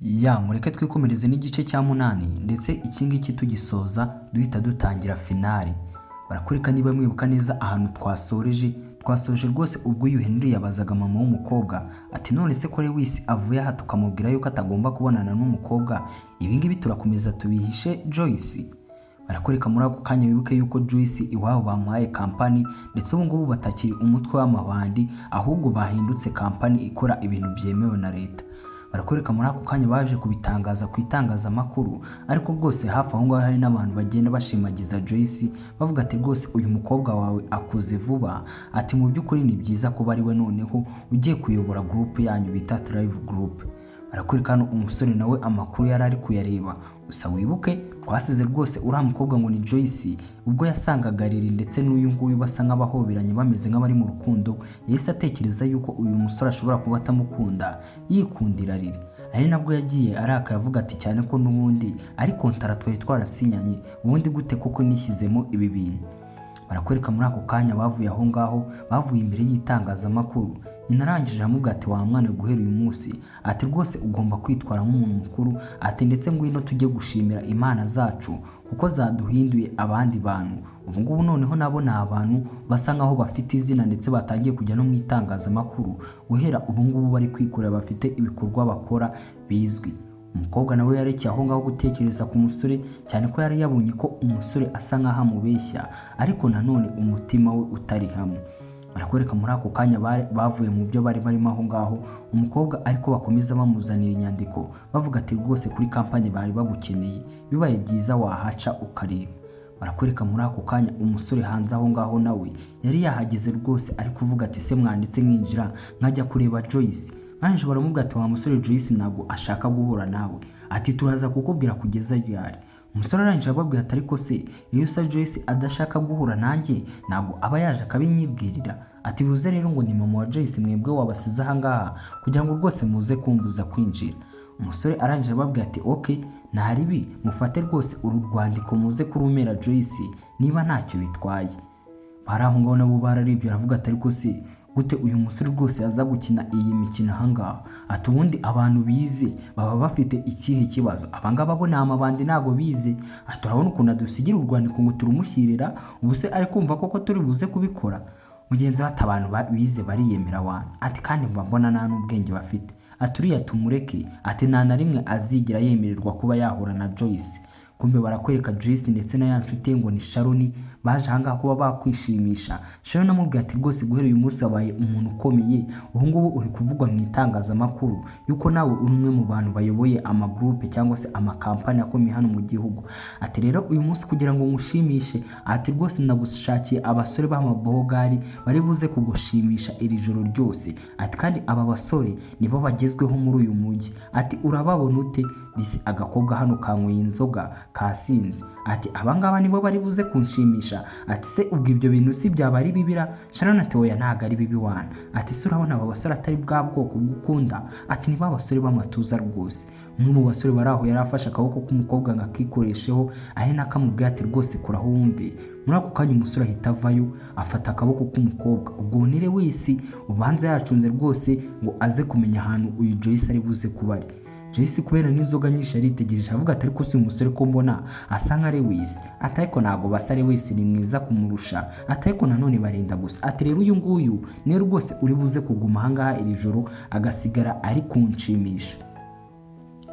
Ya, mureke twikomereze n'igice cya munani, ndetse iki ngiki tugisoza duhita dutangira finale. Barakwereka, niba mwibuka neza ahantu twasoreje, twasoje rwose ubwo uyu Henry yabazaga mama w'umukobwa ati: "None se ko Lewis avuye aha tukamubwira yuko atagomba kubonana n'umukobwa, ibi ngibi turakomeza tubihishe Joyce?" Barakwereka muri ako kanya, wibuke yuko Joyce iwabo bamuhaye kampani, ndetse ubu ngubu batakiri umutwe w'amabandi, ahubwo bahindutse kampani ikora ibintu byemewe na leta. Barakwereka muri ako kanya baje kubitangaza ku itangazamakuru, ariko rwose hafi aho ngaho hari n'abantu bagenda bashimagiza Joyce, bavuga ati: "Rwose uyu mukobwa wawe akuze vuba," ati: "Mu by'ukuri ni byiza kuba ari we noneho ugiye kuyobora group yanyu bita Thrive Group." Barakwereka hano umusore nawe amakuru yari ari kuyareba. Gusa wibuke twasize rwose uriya mukobwa ngo ni Joyce, ubwo yasangaga Lily ndetse n'uyu nguyu basa nk'abahoberanye, bameze nk'abari mu rukundo, yahise atekereza yuko uyu musore ashobora kuba atamukunda, yikundira Lily. Ari nabwo yagiye arakaye, avuga ati: "Cyane ko n'ubundi ari kontara twari twarasinyanye, ubundi gute kuko nishyizemo ibi bintu?" Barakwereka muri ako kanya bavuye aho ngaho, bavuye imbere y'itangazamakuru. Nyina arangije aramubwira ati: "Wa mwana, guhera uyu munsi," ati, "rwose ugomba kwitwara nk'umuntu mukuru," ati, "ndetse ngwino tujye gushimira imana zacu kuko zaduhinduye abandi bantu. Ubu ngubu noneho nabo ni abantu basa nkaho bafite izina, ndetse batangiye kujya no mu itangazamakuru. Guhera ubu ngubu bari kwikorera, bafite ibikorwa bakora bizwi." Umukobwa nawe yarekeye aho ngaho gutekereza ku musore, cyane ko yari yabonye ko umusore asa nkaho amubeshya, ariko nanone umutima we utari hamwe. Barakwereka muri ako kanya bavuye mu byo bari barimo aho ngaho, umukobwa ariko bakomeza bamuzanira inyandiko, bavuga ati: "Rwose kuri kampani bari bagukeneye, bibaye byiza wahaca ukareba." Barakwereka muri ako kanya umusore hanze aho ngaho nawe yari yahageze rwose, ari kuvuga ati: "Se mwanditse nkinjira nkajya kureba Joyce?" Barangije baramubwira ati: "Wa musore, Joyce ntabwo ashaka guhura nawe," ati: "Turaza kukubwira kugeza ryari." Umusore arangije ababwira ati: "Ariko se iyo usa Joyce adashaka guhura nanjye, ntabwo aba yaje akabinyibwirira?" Ati: "Buze rero ngo ni mama wa Joyce, mwebwe wabasize ahangaha kugira ngo rwose muze kumbuza kwinjira." Umusore arangije ababwira ati: "Ok, nta ribi, mufate rwose uru rwandiko muze kurumera Joyce niba ntacyo bitwaye." Bari aho ngaho nabo bararebye, aravuga ati: "Ariko se gute uyu musore rwose yaza gukina iyi mikino ahangaha?" Ati: "Ubundi abantu bize baba bafite ikihe kibazo? Abangaba bo ni amabandi, ntabwo bize." Ati: "Urabona ukuntu adusigira urwandiko ngo turumushyirira? Ubu se ari kumva koko turi buze kubikora?" Mugenzi we ati: "Abantu bize bariyemera wana," ati: "kandi mba mbona nta n'ubwenge bafite." Ati: "Uriya tumureke," ati: "nta na rimwe azigera yemererwa kuba yahura na Joyce." Kumbe barakwereka Joyce ndetse na ya nshuti ye ngo ni Sharon, baje ahangaha kuba bakwishimisha. Sharon amubwira ati: "Rwose guhera uyu munsi wabaye umuntu ukomeye. Ubu ngubu uri kuvugwa mu itangazamakuru yuko nawe uri umwe mu bantu bayoboye amagurupe cyangwa se amakampani akomeye hano mu gihugu." Ati: "Rero uyu munsi kugira ngo ngushimishe," ati, "rwose ndagushakiye abasore b'amabogari bari buze kugushimisha iri joro ryose." Ati: "Kandi aba basore nibo bagezweho muri uyu mujyi." Ati: "Urababona ute?" Disi agakobwa hano kanyweye inzoga kasinze. Ati: "Abangaba nibo bari buze kunshimisha." Ati: "Se ubwo ibyo bintu si byaba ari bibira?" Sharon ati: "Oya, ntabwo ari bibi wana." Ati: "Se urabona aba basore atari bwa bwoko bw'ukunda?" Ati: "Ni ba basore b'amatuza rwose." Umwe mu basore bari aho yari afashe akaboko k'umukobwa ngo akikoresheho, ari nako amubwira ati: "Rwose kuraho wumve." Muri ako kanya umusore ahita avayo, afata akaboko k'umukobwa. Ubwo nire wese ubanza yacunze rwose ngo aze kumenya ahantu uyu Joyce ari buze kuba ari. Joyce kubera n'inzoga nyinshi yaritegereje, avuga ati: "Ariko si uyu musore ko mbona asa nka Lewis?" Ati: "Ariko ntabwo basa, Lewis ni mwiza kumurusha." Ati: "Ariko nanone barenda gusa." Ati: "Rero uyu nguyu niwe rwose uri buze kuguma ahangaha iri joro, agasigara ari kunshimisha."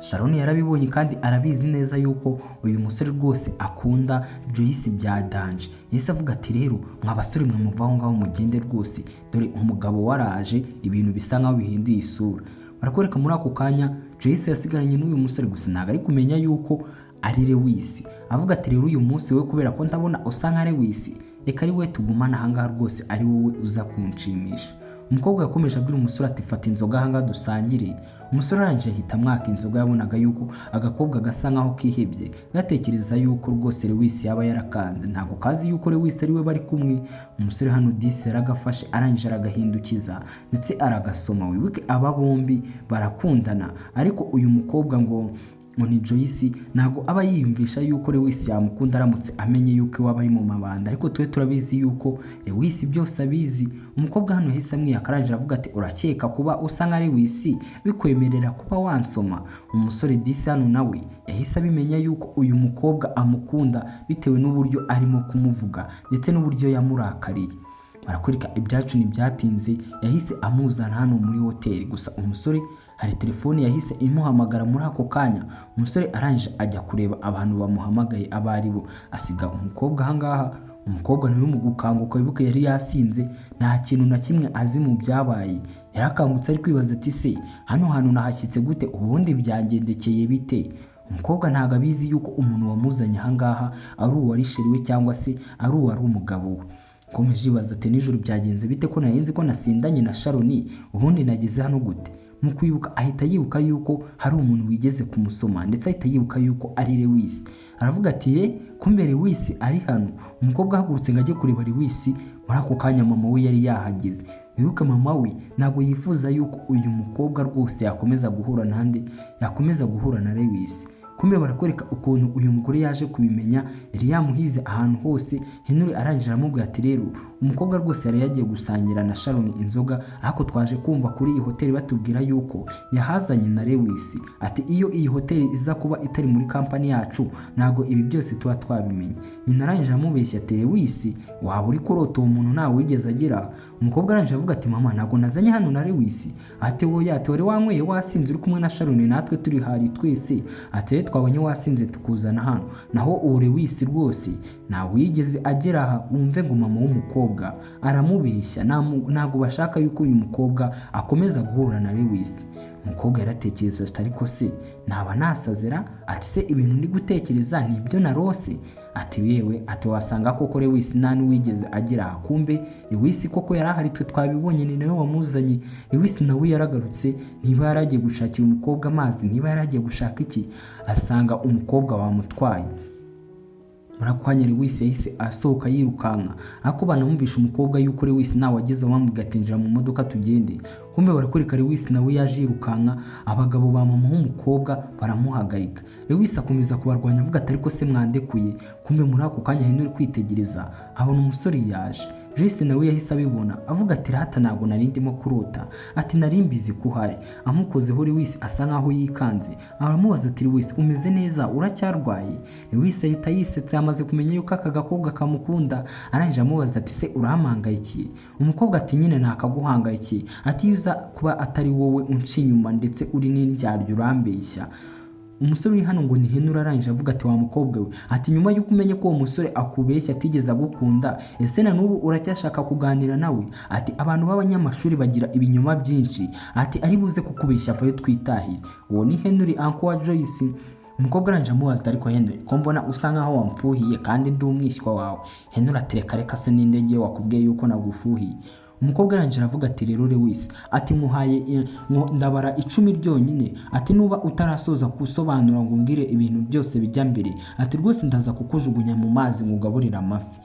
Sharon yarabibonye kandi arabizi neza yuko uyu musore rwose akunda Joyce bya danger. Yahise avuga ati: "Rero mwa basore mwe, muva aho ngaho mugende rwose, dore umugabo waraje." Ibintu bisa nkaho bihinduye isura. Barakwereka muri ako kanya Joyce yasigaranye n'uyu musore, gusa ntabwo ari kumenya yuko ari Lewis. Avuga ati: "Rero uyu munsi we, kubera ko ndabona usa nka Lewis, reka ari we tugumana ahangaha rwose, ari wowe uza kunshimisha." Umukobwa yakomeje abwira umusore ati: "Fata inzoga ahangaha dusangire." Umusore arangije ahita amwaka inzoga. Yabonaga yuko agakobwa gasa nkaho kihebye, gatekereza yuko rwose Lewis yaba yarakanze, ntabwo kazi yuko Lewis ari we bari kumwe. Umusore hano disi yaragafashe, arangije aragahindukiza ndetse aragasoma. Wibuke aba bombi barakundana, ariko uyu mukobwa ngo ngo ni Joyce, ntabwo aba yiyumvisha yuko Lewis yamukunda aramutse amenye yuko iwabo ari mu mabanda, ariko twe turabizi yuko Lewis byose abizi. Umukobwa hano yahise amwiyaka, arangije avuga ati: "Urakeka kuba usa nka Lewis bikwemerera kuba wansoma?" Umusore disi hano nawe yahise abimenya yuko uyu mukobwa amukunda, bitewe n'uburyo arimo kumuvuga ndetse n'uburyo yamurakariye. Barakwereka ibyacu ntibyatinze, yahise amuzana hano muri hoteli. Gusa umusore hari telefone yahise imuhamagara muri ako kanya. Umusore arangije ajya kureba abantu bamuhamagaye abo ari bo, asiga umukobwa ahangaha. Umukobwa nawe mu gukanguka, wibuke yari yasinze, nta kintu na kimwe azi mu byabaye. Yarakangutse ari kwibaza ati: "Se hano hantu nahashyitse gute? Ubundi byangendekeye bite?" Umukobwa ntabwo abizi yuko umuntu wamuzanye ahangaha ari uwari chéri we cyangwa se ari uwari umugabo we. Komeje yibaza ati: "Nijoro byagenze bite ko nari nzi ko nasindanye na Sharoni? Ubundi nageze hano gute?" Mu kwibuka ahita yibuka yuko hari umuntu wigeze kumusoma, ndetse ahita yibuka yuko ari Lewis. Aravuga ati: "Ye, kumbe Lewis ari hano." Umukobwa ahagurutse ngo ajye kureba Lewis, muri ako kanya mama we yari yahageze. Wibuke mama we ntabwo yifuza yuko uyu mukobwa rwose yakomeza guhura nande, yakomeza guhura na Lewis. Kumbe barakwereka ukuntu uyu mugore yaje kubimenya, yari yamuhize ahantu hose. Henry arangije aramubwira ati: "Rero umukobwa rwose yari yagiye gusangira na Sharon inzoga, ariko twaje kumva kuri iyi hoteli batubwira yuko yahazanye na Lewis." Ati: "Iyo iyi hoteli iza kuba itari muri kampani yacu, ntabwo ibi byose tuba twabimenye." Nyina arangije aramubeshya ati: "Lewis waba uri kurota, uwo muntu ntawe wigeze agira." Umukobwa arangije avuga ati: "Mama, ntabwo nazanye hano na Lewis." Ati: "Wowe," ati, "wari wanyweye wasinze uri kumwe na Sharon, natwe turi hari twese." Ati: "Rero twabonye wasinze tukuzana hano, naho uwo Lewis rwose ntawe wigeze agera aha." Wumve ngo mama w'umukobwa aramubeshya, ntabwo bashaka yuko uyu mukobwa akomeza guhura na Lewis. Umukobwa yaratekereza ati: "Ariko se naba nasazera?" Ati: "Se ibintu ndi gutekereza ni ibyo narose?" Ati: "Yewe," ati, "wasanga koko Lewis nta n'uwigeze agira aha." Kumbe Lewis koko yari ahari, twe twabibonye, ni nawe wamuzanye. Lewis nawe yaragarutse, niba yaragiye gushakira umukobwa amazi, niba yaragiye gushaka iki, asanga umukobwa bamutwaye. Muri ako kanya Lewis yahise asohoka yirukanka, ariko banamwumvisha umukobwa yuko Lewis nawe ageze, bamubwira ati: "Injira mu modoka tugende." Kumbe barakwereka Lewis nawe yaje yirukanka, abagabo ba mama w'umukobwa baramuhagarika. Lewis akomeza kubarwanya avuga ati: "Ariko se mwandekuye?" Kumbe muri ako kanya Henry kwitegereza abona umusore yaje. Joyce nawe yahise abibona, avuga ati: "Rata, ntabwo nari ndimo kurota." Ati: "Nari mbizi ko uhari." Amukozeho, Lewis asa nkaho yikanze, aramubaza ati: "Lewis, umeze neza? Uracyarwaye?" Lewis ahita yisetsa, yamaze kumenya yuko aka gakobwa kamukunda. Arangije amubaza ati: "Se urampangay'ikiye?" Umukobwa ati: "Nyine nakaguhangayikiye." Ati: "Iyo uza kuba atari wowe unca inyuma, ndetse uri n'indyarya, urambeshya." Umusore uri hano ngo ni Henry arangije avuga ati: "Wa mukobwa we," ati, "nyuma y'uko umenye ko uwo musore akubeshya, atigeze agukunda, ese na n'ubu uracyashaka kuganira nawe?" Ati: "Abantu b'abanyamashuri bagira ibinyoma byinshi." Ati: "Ari buze kukubeshya, avayo twitahire." Uwo ni Henry, uncle wa Joyce. Umukobwa arangije amubaza ati: "Ariko Henry, ko mbona usa nkaho wamfuhiye kandi ndi umwishywa wawe?" Henry ati: "Reka reka, se ninde ngiye wakubwiye yuko nagufuhiye?" Umukobwa arangije aravuga ati: "Rero Lewis," ati, "nkuhaye ndabara 10 ryonyine." Ati: "Nuba utarasoza gusobanura ngo umbwire ibintu byose bijya mbere," ati, "rwose ndaza kukujugunya mu mazi ngugaburire amafi."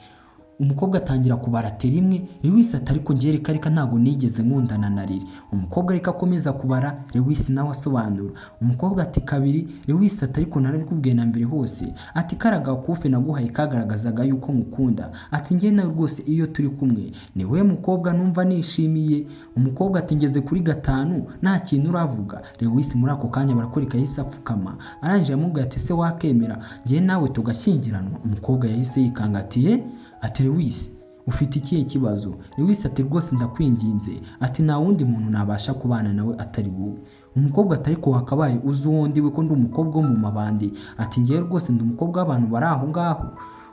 Umukobwa atangira kubara ati: "Rimwe." Lewis ati: "Ariko ngiye, reka reka, ntabwo nigeze nkundana na Lily." Umukobwa ariko akomeza kubara, Lewis nawe asobanura. Umukobwa ati: "Kabiri." Lewis ati: "Ariko narabikubwiye na mbere hose." Ati: "Kara gakufe naguhaye kagaragazaga yuko ngukunda." Ati: "Njye nawe rwose iyo turi kumwe ni we mukobwa numva nishimiye." Umukobwa ati: "Ngeze kuri gatanu nta kintu uravuga." Lewis muri ako kanya barakwereka yahise apfukama, arangije amubwira ati: "Se wakemera njye nawe tugashyingiranwa?" Umukobwa yahise yikanga ati: "Ye?" Ati: "Lewis, ufite ikihe kibazo?" Lewis ati: "Rwose ndakwinginze," ati, "nta wundi muntu nabasha kubana nawe atari wowe." Umukobwa ati: "Ariko wakabaye uzi uwo ndi we, ko ndi umukobwa wo mu mabandi." Ati: "Ngewe rwose ndi umukobwa w'abantu bari aho ngaho."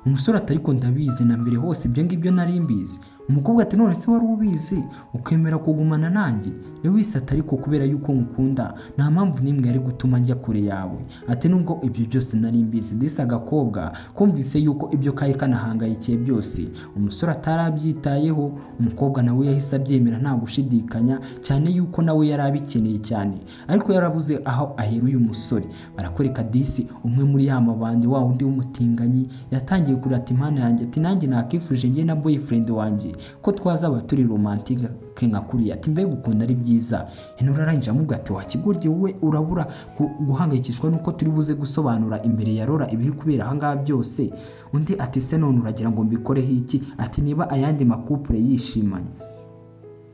Umusore ati: "Ariko ndabizi, na mbere hose ibyo ngibyo nari mbizi." Umukobwa ati: "None se wari ubizi ukemera kugumana nanjye?" Lewis ati: "Ariko kubera yuko ngukunda, nta mpamvu n'imwe yari gutuma njya kure yawe." Ati: "Nubwo ibyo byose nari mbizi." Disi agakobwa kumvise yuko ibyo kari kanahangayikiye byose umusore atarabyitayeho. Umukobwa nawe yahise abyemera nta gushidikanya, cyane yuko nawe yari abikeneye cyane, ariko yarabuze aho ahera uyu musore. Barakwereka disi umwe muri ya mabandi, wa wundi w'umutinganyi, yatangiye kurata: "Impano yanjye," ati, "nanjye nakifuje njye na boyfriend wanjye." Ko twazaba turi romantique nka kuriya, ati mbega ukuntu ari byiza. Henry arangije amubwira ati wakigoryi wowe, urabura guhangayikishwa nuko turi buze gusobanura imbere ya Rora ibiri kubera ahangaha byose. Undi ati se none uragira ngo mbikoreho iki? Ati niba ayandi ma couple yishimanye.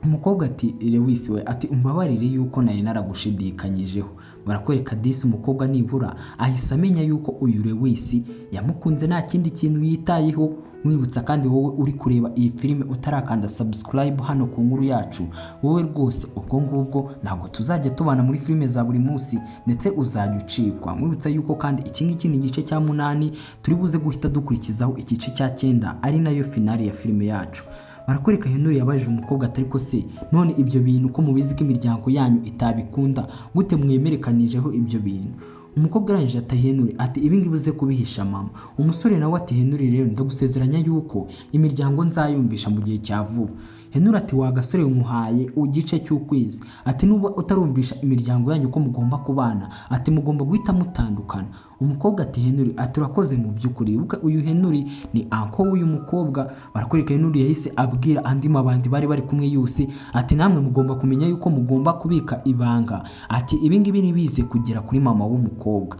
Umukobwa ati Lewis we, ati umbabarire yuko nari naragushidikanyijeho. Barakwereka disi umukobwa nibura ahise amenya yuko uyu Lewis yamukunze, nta kindi kintu yitayeho. Mwibutsa kandi wowe uri kureba iyi filime utarakanda subscribe hano ku nkuru yacu, wowe rwose ubwo ngubwo ntabwo tuzajya tubana muri filime za buri munsi, ndetse uzajya ucikwa. Mwibutsa yuko kandi iki ngiki ni igice cya 8, turi buze guhita dukurikizaho igice cya 9, ari nayo finale ya filime yacu. Barakwereka Henry yabajije umukobwa atari ko se none ibyo bintu ko mubizi ko imiryango yanyu itabikunda, gute mwemerekanijeho ibyo bintu? Umukobwa arangije ati Henry, ati ibi ngibi uze kubihisha mama. Umusore nawe ati Henry rero ndagusezeranya yuko imiryango nzayumvisha mu gihe cya vuba. Henry ati wa gasore, nkuhaye igice cy'ukwezi, ati nuba utarumvisha imiryango yanyu ko mugomba kubana, ati mugomba guhita mutandukana. Umukobwa ati Henry, ati urakoze mu by'ukuri. Wibuke uyu Henry ni uncle w'uyu mukobwa. Barakwereka Henry yahise abwira andi mabandi bari bari kumwe yose, ati namwe mugomba kumenya yuko mugomba kubika ibanga, ati ibi ngibi ntibize kugera kuri mama w'umukobwa.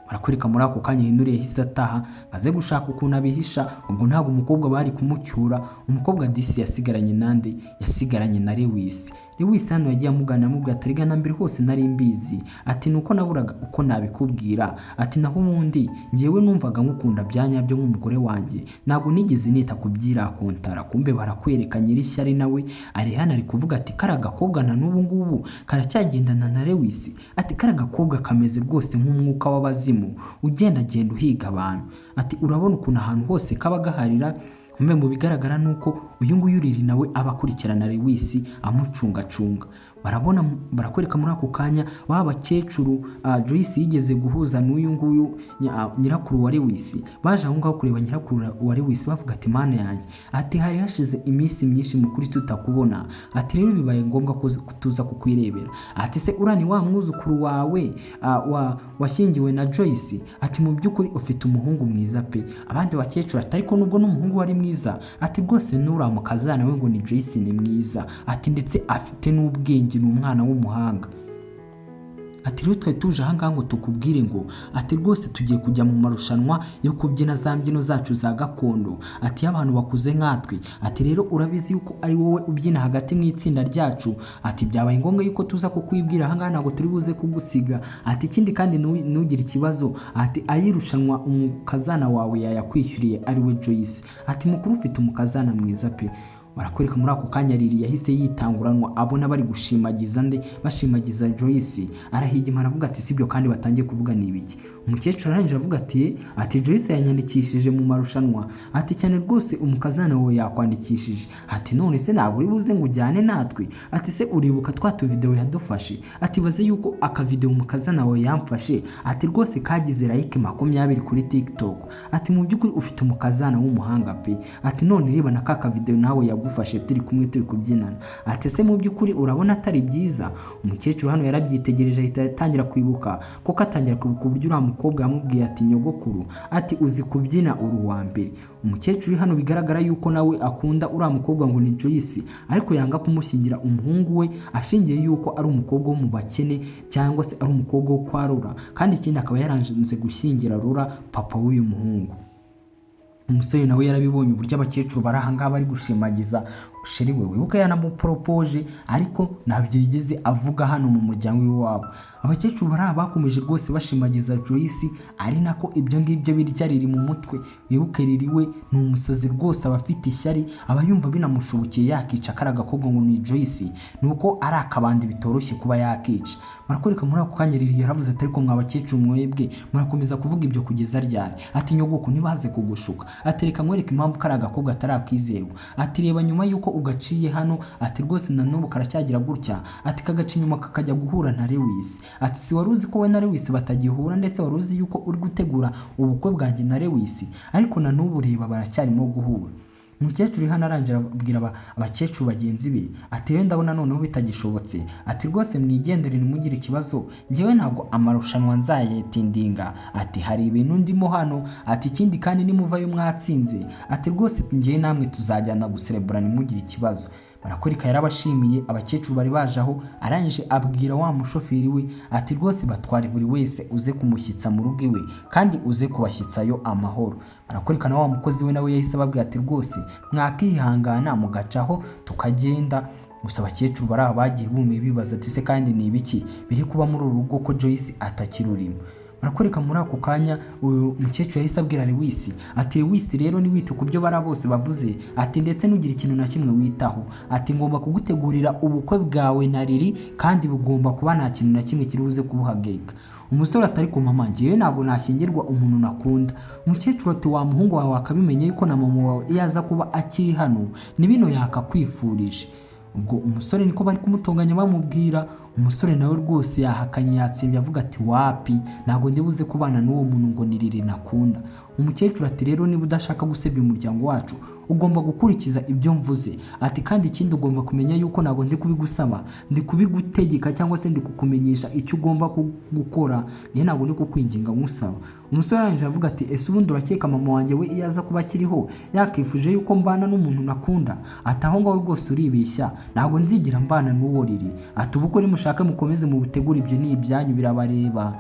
Barakwereka muri ako kanya Henry yahise ataha aze gushaka ukuntu abihisha. Ubwo ntabwo umukobwa bari kumucyura. Umukobwa disi yasigaranye nande? Yasigaranye na Lewis. Lewis hano yagiye amugana, amubwira ati rega na mbere hose nari mbizi, ati nuko naburaga uko nabikubwira, ati naho ubundi ngewe numvaga nkukunda bya nyabyo nk'umugore wanjye, ntabwo nigeze nita ku byirakontara. Kumbe barakwereka nyirishyari nawe ari hano ari kuvuga ati kariya gakobwa na n'ubu ngubu karacyagendana na Lewis, ati kariya gakobwa kameze rwose nk'umwuka w'abazimu ugendagenda uhiga abantu, ati urabona ukuntu ahantu hose kaba gaharira. Mbe mu bigaragara ni uko uyu nguyu Riri nawe aba akurikirana Lewis amucungacunga. Barabona barakwereka muri ako kanya ba bakecuru Joyce yigeze guhuza n'uyu nguyu nyirakuru wa Lewis baje aho ngaho kureba nyirakuru wa Lewis, bavuga ati mana yanjye, ati hari hashize iminsi myinshi mukuri tutakubona, ati rero bibaye ngombwa ko tuza kukwirebera, ati se uriya ni wa mwuzukuru wawe washyingiwe na Joyce? Ati mu by'ukuri ufite umuhungu mwiza pe. Abandi bakecuru ati ariko nubwo n'umuhungu wari mwiza, ati rwose nuriya mukazana we ngo ni Joyce ni mwiza, ati ndetse afite n'ubwenge, ni umwana w'umuhanga, ati rero twari tuje ahangaha ngo tukubwire ngo ati rwose tugiye kujya mu marushanwa yo kubyina za mbyino zacu za gakondo, ati y'abantu bakuze nkatwe, ati rero urabizi yuko ari wowe ubyina hagati mu itsinda ryacu, ati byabaye ngombwa yuko tuza kukwibwira ahangaha, ntabwo turi buze kugusiga, ati ikindi kandi ntugire ikibazo, ati ayirushanwa umukazana wawe yayakwishyuriye ari we Joyce, ati mukuru ufite umukazana mwiza pe. Barakwereka muri ako kanya Riri yahise yitanguranwa abona bari gushimagiza nde? Bashimagiza Joyce. Arahigima aravuga ati sibyo kandi batangiye kuvuga ni ibiki? Umukecuru arangije avuga ati Joyce yanyandikishije mu marushanwa, ati cyane rwose umukazana wawe yakwandikishije, ati none se ntabwo uri buze ngo ujyane natwe? Ati se uribuka twa tuvidewo yadufashe? Ati baze yuko akavidewo umukazana wawe yamfashe, ati rwose kagize like 20 kuri TikTok, ati mu by'ukuri ufite umukazana w'umuhanga pe, ati none reba na ka kavidewo nawe yagufashe turi kumwe turi kubyinana, ati ese mu by'ukuri urabona atari byiza? Umukecuru hano yarabyitegereje ahita atangira kwibuka, kuko atangira kwibuka uburyo uriya mukobwa yamubwiye ati nyogokuru, ati uzi kubyina uri uwa mbere. Umukecuru hano bigaragara yuko nawe akunda uriya mukobwa ngo ni Joyce, ariko yanga kumushyingira umuhungu we ashingiye yuko ari umukobwa wo mu bakene cyangwa se ari umukobwa wo kwa Rora, kandi ikindi akaba yaranze gushyingira Rora papa w'uyu muhungu. Umusore nawe yarabibonye uburyo abakecuru bari ahangaha bari gushimagiza chéri we, wibuke yanamuporopoje ariko ntabyo yigeze avuga hano mu muryango w'iwabo. Abakecuru bari aha bakomeje rwose bashimagiza Joyce, ari nako ibyo ngibyo birya riri mu mutwe. Wibuke riri we ni umusazi rwose, aba afite ishyari, aba yumva binamushobokiye yakica kariya gakobwa ngo ni Joyce, ni uko ari akabandi bitoroshye kuba yakica. Barakwereka muri ako kanya riri yaravuze ati ariko mwa bakecuru mwebwe murakomeza kuvuga ibyo kugeza ryari? Ati nyogoko ntibaze kugushuka, ati reka nkwereke impamvu kariya gakobwa atarakwizerwa, ati reba nyuma y'uko ugaciye hano, ati rwose na n'ubu karacyagira gutya, ati kagaca inyuma kakajya guhura na Lewis, ati si wari uzi ko we na Lewis batagihura, ndetse wari uzi yuko uri gutegura ubukwe bwanjye na Lewis, ariko na n'ubu reba baracyarimo guhura. Umukecuru hano arangira abwira abakecuru bagenzi be ati rero ndabona noneho bitagishobotse, ati rwose mwigendere ntimugire ikibazo, njyewe ntabwo amarushanwa nzayetindinga, ati hari ibintu ndimo hano, ati ikindi kandi nimuvayo mwatsinze, ati rwose njyewe namwe tuzajyana guserebura ntimugire ikibazo. Barakwereka yarabashimiye abakecuru bari baje aho, arangije abwira wa mushoferi we ati rwose batware buri wese uze kumushyitsa mu rugo iwe kandi uze kubashyitsayo amahoro. Barakwereka na wa mukozi we nawe yahise ababwira ati rwose mwakihangana mugacaho tukagenda. Gusa abakecuru bari aho bagiye bumiwe bibaza ati se kandi ni ibiki biri kuba muri uru rugo ko Joyce atakirurimo. Barakwereka muri ako kanya uyu mukecuru yahise abwira Lewis ati Lewis rero niwite ku byo bari bose bavuze, ati ndetse nugira ikintu na kimwe witaho, ati ngomba kugutegurira ubukwe bwawe na Lily kandi bugomba kuba nta kintu na kimwe kiri buze kubuhagarika. Umusore atari ku mama, njyewe ntabwo nashyingirwa umuntu nakunda. Umukecuru ati wa muhungu wawe wakabimenye yuko na mama wawe iyo aza kuba akiri hano ni bino yakakwifurije. Ubwo umusore niko bari kumutonganya bamubwira, umusore nawe rwose yahakanye yatsembye avuga ati wapi ntabwo ndi buze kubana n'uwo muntu ngo ni Lily nakunda. Umukecuru ati rero niba udashaka gusebya umuryango wacu ugomba gukurikiza ibyo mvuze, ati kandi ikindi ugomba kumenya yuko ntabwo ndi kubigusaba, ndi kubigutegeka cyangwa se ndi kukumenyesha icyo ugomba gukora, njye ntabwo ndi kukwinginga nkusaba. Umusore arangije avuga ati ese ubundi urakeka mama wanjye we iyo aza kuba akiriho yakifuje yuko mbana n'umuntu nakunda? Ati aho ngaho rwose uribeshya, ntabwo nzigera mbana n'uwo Lily. Ati ubukwe nimushake mukomeze mubutegure, ibyo ni ibyanyu birabareba.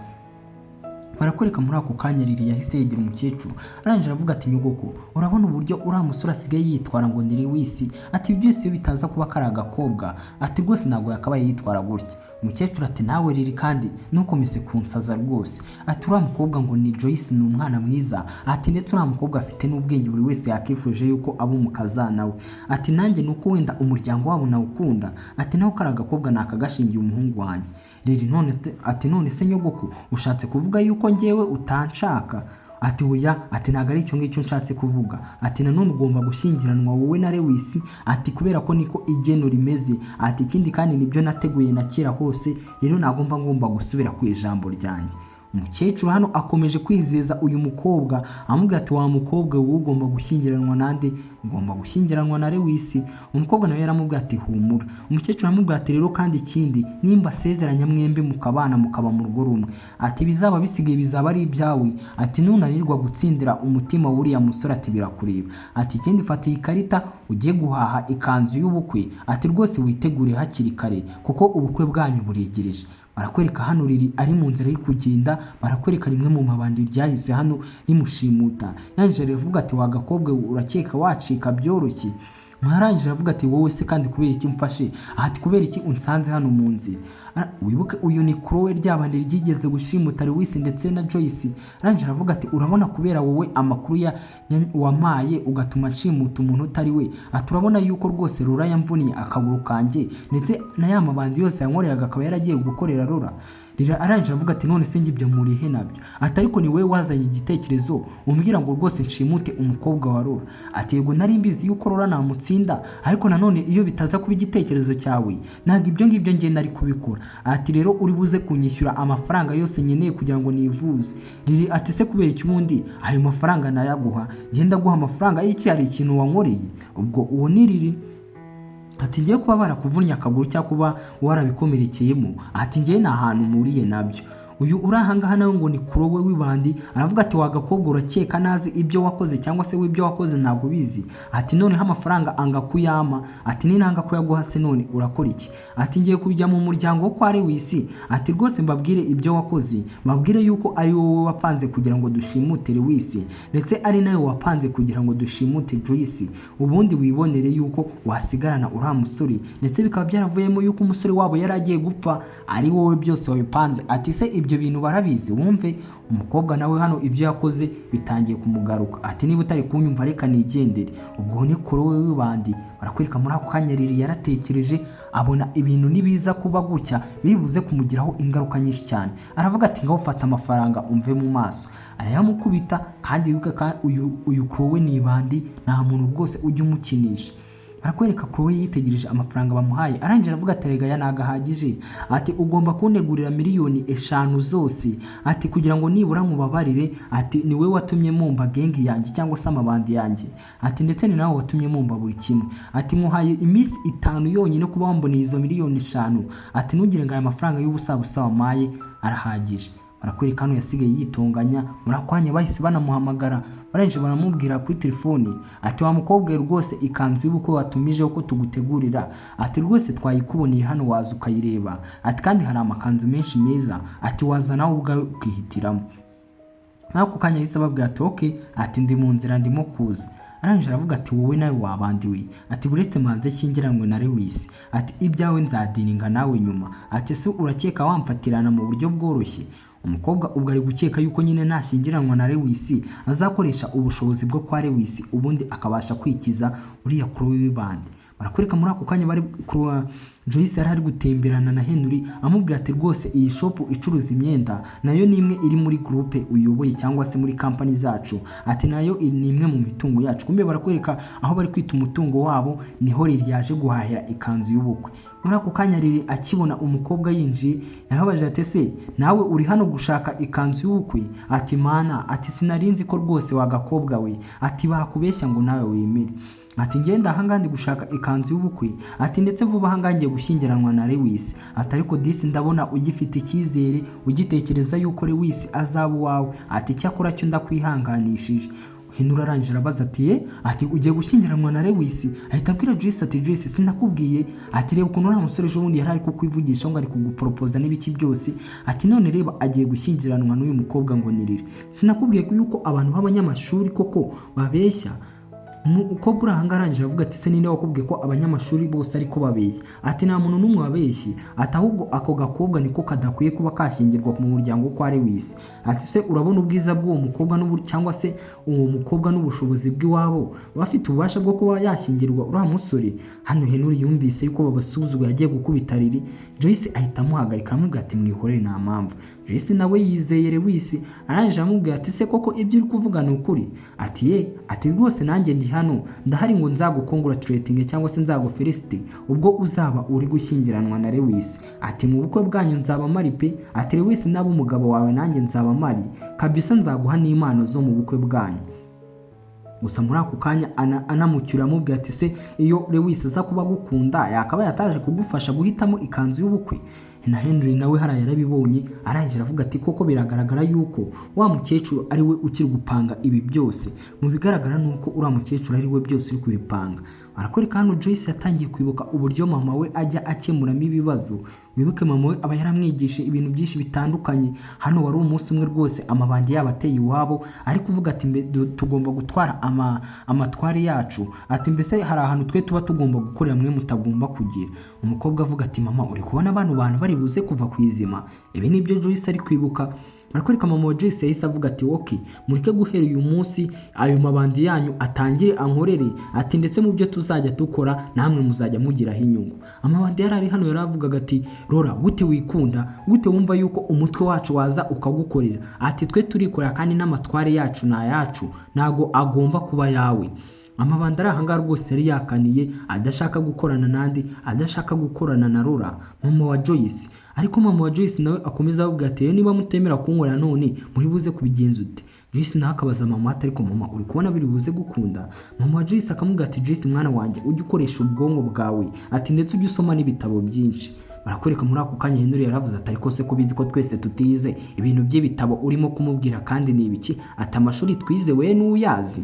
Barakwereka muri ako kanya Lily yahise yegera umukecuru arangije aravuga ati nyogoko urabona uburyo uriya musore asigaye yitwara ngo ni Lewis, ati ibi byose iyo bitaza kuba kari agakobwa, ati rwose ntabwo yakabaye yitwara gutya. Umukecuru ati nawe Lily kandi ntukomeze kunsaza rwose, ati uriya mukobwa ngo ni Joyce ni umwana mwiza, ati ndetse uriya mukobwa afite n'ubwenge buri wese yakifuje yuko aba umukazana we, ati nanjye nuko wenda umuryango wabo nawukunda, ati naho kari agakobwa nakagashingiye umuhungu wanjye. Lily none ati none se nyogoko ushatse kuvuga yuko njyewe utanshaka? Ati oya, ati ntabwo ari icyo ngicyo nshatse kuvuga, ati nanone ugomba gushyingiranwa wowe na Lewis, ati kubera ko niko igeno rimeze, ati ikindi kandi nibyo nateguye na kera hose, rero ntabwo mba ngomba gusubira ku ijambo ryanjye. Umukecuru hano akomeje kwizeza uyu mukobwa amubwira ati wa mukobwa wowe ugomba gushyingiranwa nande? Ugomba gushyingiranwa na Lewis. Umukobwa nawe yaramubwira ati humura. Umukecuru aramubwira ati rero kandi ikindi nimba asezeranya mwembi mukabana mukaba mu rugo rumwe, ati bizaba bisigaye bizaba ari ibyawe, ati nunanirwa gutsindira umutima w'uriya musore ati birakureba, ati ikindi fata iyi karita ugiye guhaha ikanzu y'ubukwe, ati rwose witegure hakiri kare kuko ubukwe bwanyu buregereje. Barakwereka hano Lily ari mu nzira ari kugenda, barakwereka rimwe mu mabandi ryahise hano rimushimuta. Yarangije aravuga ati wa gakobwa urakeka wacika byoroshye? Mwarangije aravuga ati wowe se kandi kubera iki mfashe? Ati kubera iki unsanze hano mu nzira? Wibuke uyu ni Chloe ryabandi ryigeze gushimuta Lewis ndetse na Joyce. Arangije aravuga ati urabona kubera wowe amakuru ya wampaye ugatuma nshimuta umuntu utari we, ati urabona yuko rwose Rora yamvuniye akaguru kanjye ndetse na ya mabandi yose yankoreraga akaba yaragiye gukorera Rora. Rira arangije avuga ati none se ngibyo murihe nabyo? Ati ariko ni wowe wazanye igitekerezo umbwira ngo rwose nshimute umukobwa wa Rora. Ati yego nari mbizi yuko Rora namutsinda, ariko nanone iyo bitaza kuba igitekerezo cyawe ntabwo ibyo ngibyo njye nari kubikora. Ati rero uri buze kunyishyura amafaranga yose nkeneye kugira ngo nivuze. Riri ati se kubera iki ubundi ayo mafaranga nayaguha? Ngenda guha amafaranga y'iki, hari ikintu wankoreye? Ubwo uwo ni Riri. Ati ngiye kuba barakuvunnye akaguru cyangwa kuba warabikomerekeyemo, ati ngiye nta hantu mpuriye nabyo. Uyu uri ahangaha nawe ngo ni Chloe w'ibandi aravuga ati wa gakobwa urakeka nazi ibyo wakoze cyangwa se w'ibyo wakoze ntabwo ubizi, ati noneho amafaranga anga kuyama, ati ninanga kuyaguha se none urakora iki? Ati ngiye kujya mu muryango wo kwa Lewis, ati rwose mbabwire ibyo wakoze, mbabwire yuko ari wowe wapanze kugira ngo dushimute Lewis ndetse ari nawe wapanze kugira ngo dushimute Joyce, ubundi wibonere yuko wasigarana uriya musore, ndetse bikaba byaravuyemo yuko umusore wabo yari agiye gupfa ari wowe byose wabipanze. Ati se ibyo bintu barabizi? Wumve umukobwa nawe hano ibyo yakoze bitangiye kumugaruka. Ati niba utari kunyumva reka nigendere. Ubwo ni Chloe w'ibandi. Barakwereka muri ako kanya Lily yaratekereje abona ibintu nibiza kuba gutya biri buze kumugiraho ingaruka nyinshi cyane. Aravuga ati ngaho fata amafaranga umve mu maso. Arayamukubita kandi wibuke uyu Chloe ni ibandi, nta muntu rwose ujya umukinisha. Barakwereka Chloe yitegereje amafaranga bamuhaye, arangije aravuga ati rega aya ntago ahagije, ati ugomba kuntegurira 5 miliyoni zose, ati kugira ngo nibura nkubabarire, ati ni we watumye mumba gang yanjye cyangwa se amabandi yanjye, ati ndetse ni nawe watumye mumba buri kimwe, ati nkuhaye iminsi 5 yonyine kuba wamboneye izo 5 miliyoni, ati ntugire ngo aya mafaranga y'ubusabusa wampaye arahagije. Barakwereka hano yasigaye yitonganya. Muri ako kanya bahise banamuhamagara, barangije baramubwira kuri telefoni ati wa mukobwa we, rwose ikanzu y'ubukwe watumijeho ko tugutegurira, ati rwose twayikuboneye hano, waza ukayireba, ati kandi hari amakanzu menshi meza, ati waza nawe ubwawe ukihitiramo. Nk'ako kanya yahise ababwira ati okay, ati ndi mu nzira ndimo kuza. Arangije aravuga ati wowe nawe wabandiwe, ati buretse manze nshyingiranwe na Lewis, ati ibyawe nzadiringa nawe nyuma, ati ese urakeka wamfatirana mu buryo bworoshye? Umukobwa ubwo ari gukeka yuko nyine nashyingiranwa na Lewis azakoresha ubushobozi bwo kwa Lewis, ubundi akabasha kwikiza uriya Chloe w'ibandi. Barakwereka muri ako kanya bari Chloe, Joyce yari ari gutemberana na Henry, amubwira ati rwose iyi shop icuruza imyenda nayo ni imwe iri muri groupe uyoboye cyangwa se muri company zacu, ati nayo ni imwe mu mitungo yacu. Kumbe barakwereka aho bari kwita umutungo wabo niho Lily yaje guhahira ikanzu y'ubukwe. Muri ako kanya Lily akibona umukobwa yinjiye yarabaje ati ese nawe uri hano gushaka ikanzu y'ubukwe? Ati mana, ati sinarinzi ko rwose wagakobwa we, ati bakubeshya ngo nawe wemere, ati ngenda ahangaha ndi gushaka ikanzu y'ubukwe, ati ndetse vuba ahangaha ngiye gushyingiranwa na Lewis, ati ariko disi ndabona ugifite icyizere, ugitekereza yuko Lewis azaba uwawe, ati cyakora cyo ndakwihanganishije. Henry arangije arabaza ati ye, ati ugiye gushyingiranwa na Lewis? Ahita abwira Joyce ati Joyce sinakubwiye, ati reba ukuntu uriya musore ejo bundi yari ari kukwivugisha ngo ari kuguporopoza n'ibiki byose, ati none reba agiye gushyingiranwa n'uyu mukobwa ngo ni Lily, sinakubwiye yuko abantu b'abanyamashuri koko babeshya? Umukobwa uri ahangaha arangije avuga ati se ninde wakubwiye ko abanyamashuri bose ariko babeshya? Ati nta muntu n'umwe wabeshye, ati ahubwo ako gakobwa niko kadakwiye kuba kashyingirwa mu muryango kwa Lewis, ati se urabona ubwiza bw'uwo mukobwa cyangwa se uwo mukobwa n'ubushobozi bw'iwabo bafite ububasha bwo kuba yashyingirwa uriya musore? Hano Henry yumvise yuko babasuzuguye, agiye gukubita Lily, Joyce ahita amuhagarika aramubwira ati mwihorere nta mpamvu. Joyce nawe yizeye Lewis, arangije aramubwira ati se koko ibyo uri kuvuga ni ukuri? Ati ye, ati rwose nanjye ndi hano ndahari ngo nzagukongratulatinge cyangwa se nzagufelicite ubwo uzaba uri gushyingiranwa na Lewis, ati mu bukwe bwanyu nzaba mari pe, ati Lewis naba umugabo wawe nanjye nzaba mari kabisa, nzaguha n'impano zo mu bukwe bwanyu. Gusa muri ako kanya anamucyura amubwira ati se iyo Lewis aza kuba agukunda yakaba yataje kugufasha guhitamo ikanzu y'ubukwe? Na Henry nawe hariya yarabibonye, arangije aravuga ati koko biragaragara yuko wa mukecuru ari we ukiri gupanga ibi byose, mu bigaragara ni uko uriya mukecuru ari we byose uri kubipanga. Barakwereka hano Joyce yatangiye kwibuka uburyo mama we ajya akemuramo ibibazo. Wibuke mama we aba yaramwigishije ibintu byinshi bitandukanye. Hano wari umunsi umwe rwose amabandi yabo ateye iwabo, ari kuvuga ati tugomba gutwara amatware yacu, ati mbese hari ahantu twe tuba tugomba gukorera mwe mutagomba kugira. Umukobwa avuga ati mama uri kubona bano bantu bari buze kuva ku izima? Ibi nibyo Joyce ari kwibuka. Barakwereka mama wa Joyce yahise avuga ati okay, mureke guhera uyu munsi ayo mabandi yanyu atangire ankorere, ati ndetse mu byo tuzajya dukora namwe muzajya mugiraho inyungu. Amabandi yari ari hano yaravugaga ati Rora gute wikunda, gute wumva yuko umutwe wacu waza ukagukorera, ati twe turikorera kandi n'amatware yacu ni ayacu, ntago agomba kuba yawe. Amabandi ari ahangaha rwose yari yakaniye, adashaka gukorana n'andi, adashaka gukorana na Rora mama wa Joyce. Ariko mama wa Joyce nawe akomeza avuga ati rero niba mutemera kunkorera none muri buze kubigenza ute? Joyce nawe akabaza mama ati ariko mama uri kubona biri buze gukunda? Mama wa Joyce akamubwira ati Joyce mwana wanjye ujye ukoresha ubwonko bwawe, ati ndetse ujye usoma n'ibitabo byinshi. Barakwereka muri ako kanya Henry yaravuze ati ariko se ko bizi ko twese tutize, ibintu by'ibitabo urimo kumubwira kandi ni ibiki? Ati amashuri twize we n'uyazi,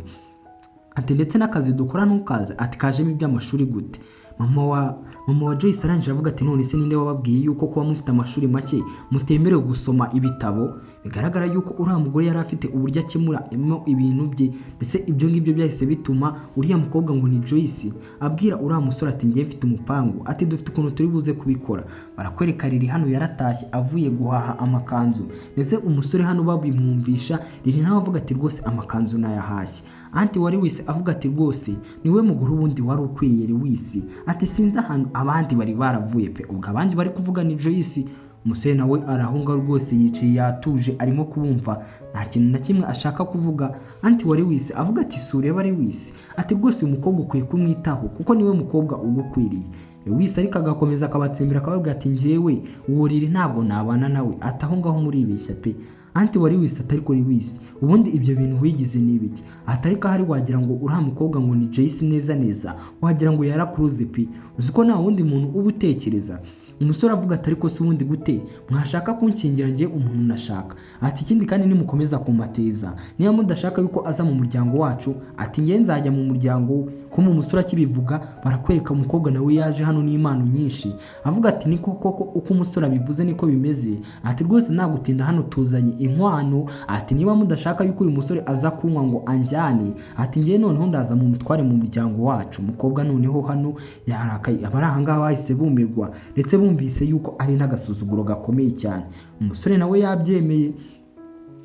ati ndetse n'akazi dukora ntukazi, ati kajemo iby'amashuri gute? Mama wa Joyce arangije avuga ati none se ninde wababwiye yuko kuba mufite amashuri make mutemerewe gusoma ibitabo? Bigaragara yuko uriya mugore yari afite uburyo akemuramo ibintu bye, ndetse ibyo ngibyo byahise bituma uriya mukobwa ngo ni Joyce abwira uriya musore ati ngiye mfite umupangu, ati dufite ukuntu turi buze kubikora. Barakwereka Lily hano yaratashye avuye guhaha amakanzu, ndetse umusore hano babimwumvisha, Lily nawe avuga ati rwose amakanzu nayahashye. Aunty wa Lewis avuga ati rwose niwe mugore ubundi wari ukwiriye Lewis, ati sinzi ahantu abandi bari baravuye pe. Ubwo abandi bari kuvuga ni Joyce. Umusore nawe arahunga rwose, yicaye yatuje, arimo kubumva, nta kintu na kimwe ashaka kuvuga. Aunty wa Lewis avuga ati: "Sureba Lewis," ati, "rwose uyu mukobwa ukwiye kumwitaho kuko niwe mukobwa ugukwiriye." Lewis ariko agakomeza akabatsembera, akababwira ati: "Njyewe uwo Lily ntabwo nabana nawe," ati: "aho ngaho muribeshya pe." Aunty wa Lewis atari kuri Lewis, "Ubundi ibyo bintu wigize ni ibiki?" Atari ko ahari wagira ngo uriya mukobwa ngo ni Joyce neza neza, wagira ngo yarakuruze pe, uzi ko nta wundi muntu uba utekereza. Umusore avuga ati: "Ariko se ubundi gute mwashaka kunshyingira ngiye umuntu nashaka?" Ati: "Ikindi kandi nimukomeza kumateza, niba mudashaka yuko aza mu muryango wacu," ati, "ngiye nzajya mu muryango we." Kuma umusore akibivuga, barakwereka umukobwa nawe yaje hano n'impano nyinshi, avuga ati: "Niko koko, uko umusore abivuze niko bimeze." Ati: "Rwose nagutinda hano tuzanye inkwano." Ati: "Niba mudashaka yuko uyu musore aza kunywa ngo anjyane," ati, "ngiye noneho ndaza mu mutware mu muryango wacu." Umukobwa noneho hano yarakaye, abari aha ngaha bahise bumirwa, ndetse bumvise yuko ari n'agasuzuguro gakomeye cyane. Umusore nawe yabyemeye.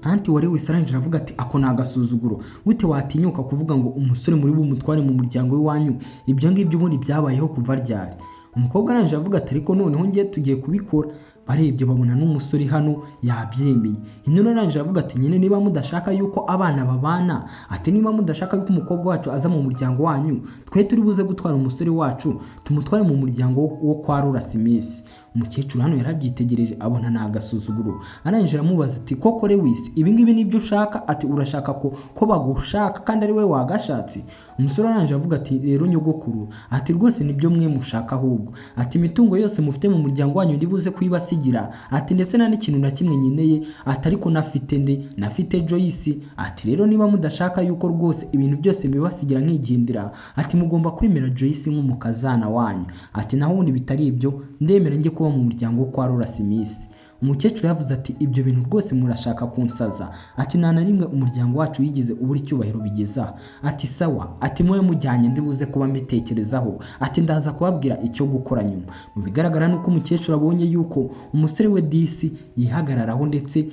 Aunty wa Lewis arangije aravuga ati: "Ako ni agasuzuguro, gute watinyuka kuvuga ngo umusore muri bumutware mu muryango w'iwanyu? Ibyo ngibyo ubundi byabayeho kuva ryari?" Umukobwa arangije avuga ati: "Ariko noneho ngiye tugiye kubikora." Barebye babona n'umusore hano yabyemeye. Inura arangije avuga ati: "Nyine niba mudashaka yuko abana babana," ati, "niba mudashaka yuko umukobwa wacu aza mu muryango wanyu, twe turi buze gutwara umusore wacu tumutware mu muryango wo kwa Rora Simisi." Umukecuru hano yarabyitegereje, abona ni agasuzuguro. Arangije aramubaza ati: "Koko Lewis, ibi ngibi nibyo ushaka?" Ati: "Urashaka ko bagushaka kandi ari we wagashatse?" Umusore arangije avuga ati: "Rero nyogokuru," ati, "rwose nibyo mwe mushaka ahubwo," ati, "imitungo yose mufite mu muryango wanyu ndibuze kuyibasigira," ati, "ndetse nta n'ikintu na kimwe nkeneye," ati, "ariko nafite nde? Nafite Joyce." Ati: "Rero niba mudashaka yuko rwose ibintu byose mbibasigira nkigendera," ati, "mugomba kwemera Joyce nk'umukazana wanyu," ati, "naho ubundi bitari ibyo ndemera njye kuba mu muryango wo kwa Rora Simisi." Umukecuru yavuze ati: "Ibyo bintu rwose murashaka kunsaza," ati, "nta na rimwe umuryango wacu wigeze ubura icyubahiro bigeza." Ati: "Sawa," ati, "mube mujyanye, ndibuze kuba mbitekerezaho," ati, "ndaza kubabwira icyo gukora nyuma." Mu bigaragara ni uko umukecuru abonye yuko umusore we disi yihagararaho, ndetse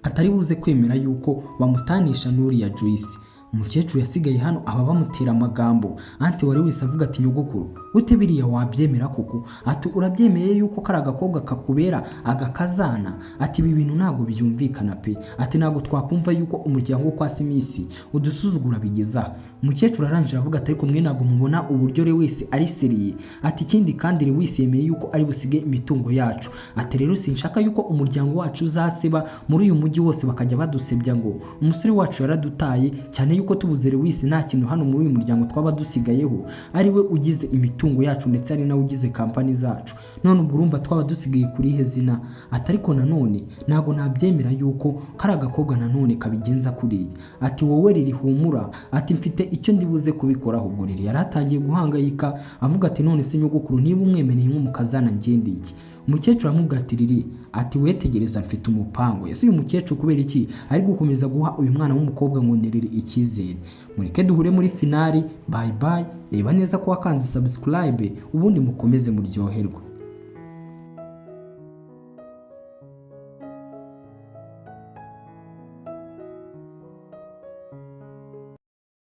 atari buze kwemera yuko bamutanisha n'uriya Joyce. Umukecuru yasigaye hano aba bamutera amagambo. Aunty wa Lewis avuga ati: "Nyogokuru, gute biriya wabyemera koko?" Ati: "Urabyemeye yuko kari agakobwa kakubera agakazana?" Ati: "Ibi bintu ntabwo byumvikana pe." Ati: "Ntabwo twakumva yuko umuryango wo kwa Simisi udusuzugura bigeza aha." Umukecuru arangije avuga ati: "Ariko mwe ntabwo mubona uburyo Lewis ari sérieux?" Ati: "Ikindi kandi Lewis yemeye yuko ari busige imitungo yacu." Ati: "Rero sinshaka yuko umuryango wacu uzaseba muri uyu mujyi wose, bakajya badusebya ngo umusore wacu yaradutaye, cyane yuko tubuze Lewis nta kintu hano muri uyu muryango twaba dusigayeho, ari we ugize imitungo yacu, ndetse ari nawe ugize kampani zacu. None ubwo urumva twaba dusigaye kuri ihe zina?" Ati: "Ariko nanone ntabwo nabyemera yuko kari agakobwa nanone kabigenza kuriya." Ati: "Wowe riri humura," ati, "mfite icyo ndibuze kubikoraho." Ubwo Riri yari atangiye guhangayika, avuga ati: "None se nyogokuru, niba umwemereye nk'umukazana, ngende iki?" Umukecuru aramubwira ati: "Riri," ati, "wetegereza, mfite umupango." Ese uyu mukecuru kubera iki ari gukomeza guha uyu mwana w'umukobwa ngo ni Riri icyizere? Mureke duhure muri finale. Bye bye. Reba neza ko wakanze subscribe, ubundi mukomeze muryoherwe.